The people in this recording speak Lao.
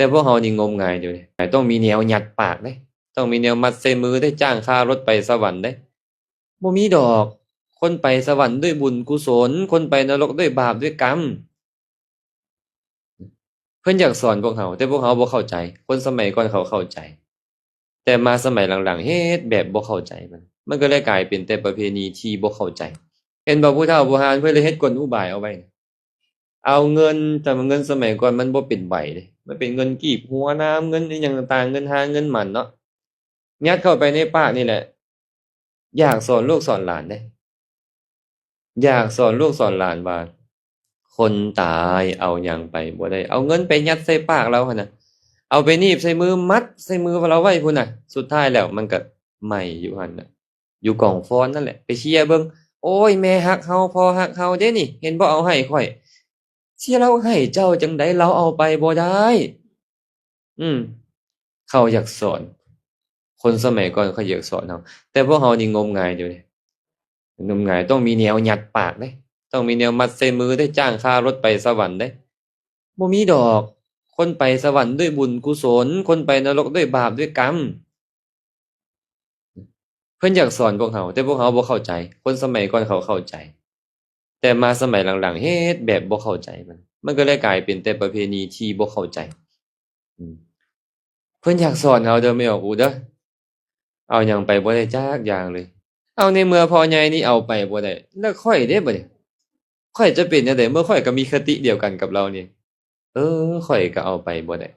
ຕ່ພວກເຮົານີ້ງົມງາຍຢູ່ເດ້ ຕ້ອງມີແນວຍັດປາກເດ້ ຕ້ອງມີແນວມັດໃສ່ມືເດ້ ຈ້າງຄ່າລົດໄປສະຫວັນເດ້. ບໍ່ມີດອກ ຄົນໄປສະຫວັນດ້ວຍບຸນກຸສົນ ຄົນໄປນະລົກດ້ວຍບາບດ້ວຍກຳ. ເພິ່ນຢາກສອນພວກເຮົາ ແຕ່ພວກເຮົາບໍ່ເຂົ້າໃຈ. ຄົນສະໄໝກ່ອນເຂົາເຂົ້າໃຈ ແຕ່ມາສະໄໝຫຼັງໆ ເຮັດແບບບໍ່ເຂົ້າໃຈມັນ ມັນກໍເລີຍກາຍເປັນແຕ່ປະເພນີທີ່ບໍ່ເຂົ້າໃຈ. ເຫັນບໍ່ ຜູ້ເຖົ້າຜູ້ຮ່ານເພິ່ນເລີຍເຮັດກົນອຸບາຍເອົາໄວ້ ເອົາເງິນ ແຕ່ວ່າເງິນສະໄໝກ່ອນມັນບໍ່ເປັນໃບເດ້ ມັນເປັນເງິນກີບຫົວນາມ ເງິນອີ່ຫຍັງຕ່າງໆ ເງິນຫາເງິນໝັ້ນເນາະ ຍັດເຂົ້າໄປໃນປາກນີ້ແຫຼະ. ຢາກສອນລູກສອນຫຼານເດ້ ຢາກສອນລູກສອນຫຼານວ່າ ຄົນຕາຍເອົາຫຍັງໄປບໍ່ໄດ້ ເອົາເງິນໄປຍັດໃສ່ປາກລາວຫັ້ນນະ ເອົາໄປໜີບໃສ່ມື ມັດໃສ່ມືລາວໄວ້ພຸ້ນນະ. ສຸດທ້າຍແລ້ວມັນກໍໄໝ້ຢູ່ຫັ້ນນະ ຢູ່ກອງຟອນນັ້ນແຫຼະ. ໄປເຊຍເບິ່ງ ໂອ້ຍ ແມ່ຮັກເຮົາ ພໍ່ຮັກເຮົາເດ້ນີ້ ເຫັນບໍ່ ເອົາໃຫ້ຂ້ອຍ. ຊິລາວໃຫ້ເຈົ້າຈັ່ງໃດ ລາວເອົາໄປບໍ່ໄດ້. ອືມ ເຂົາຢາກສອນ ຄົນສະໄໝກ່ອນເຂົາຢາກສອນເຮົາ ແຕ່ພວກເຮົານີ້ງົມງາຍຢູ່ເດ້ ງົມງາຍ. ຕ້ອງມີແນວຍັດປາກເດ້ ຕ້ອງມີແນວມັດໃສ່ມືເດ້ ຈ້າງຄ່າລົດໄປສະຫວັນເດ້. ບໍ່ມີດອກ ຄົນໄປສະຫວັນດ້ວຍບຸນກຸສົນ ຄົນໄປນະລົກດ້ວຍບາບດ້ວຍກຳ. ເພິ່ນຢາກສອນພວກເຮົາ ແຕ່ພວກເຮົາບໍ່ເຂົ້າໃຈ. ຄົນສະໄໝກ່ອນເຂົາເຂົ້າໃຈ ແຕ່ມາສະໄໝຫຼັງໆ ເຮັດແບບບໍ່ເຂົ້າໃຈມັນ ມັນກໍເລີຍກາຍເປັນແຕ່ປະເພນີທີ່ບໍ່ເຂົ້າໃຈ. ອືມ ເພິ່ນຢາກສອນເຮົາເດີ ແມ່ອອກອູເດີ ເອົາຫຍັງໄປບໍ່ໄດ້ຈັກຢ່າງເລີຍ. ເອົາ ໃນເມື່ອພໍ່ໃຫຍ່ນີ້ເອົາໄປບໍ່ໄດ້ ແລ້ວຂ້ອຍເດ້ບັດນີ້ ຂ້ອຍຈະເປັນແນວໃດ ເມື່ອຂ້ອຍກໍມີຄະຕິດຽວກັນກັບລາວນີ້? ເອີ ຂ້ອຍກໍເອົາໄປບໍ່ໄດ້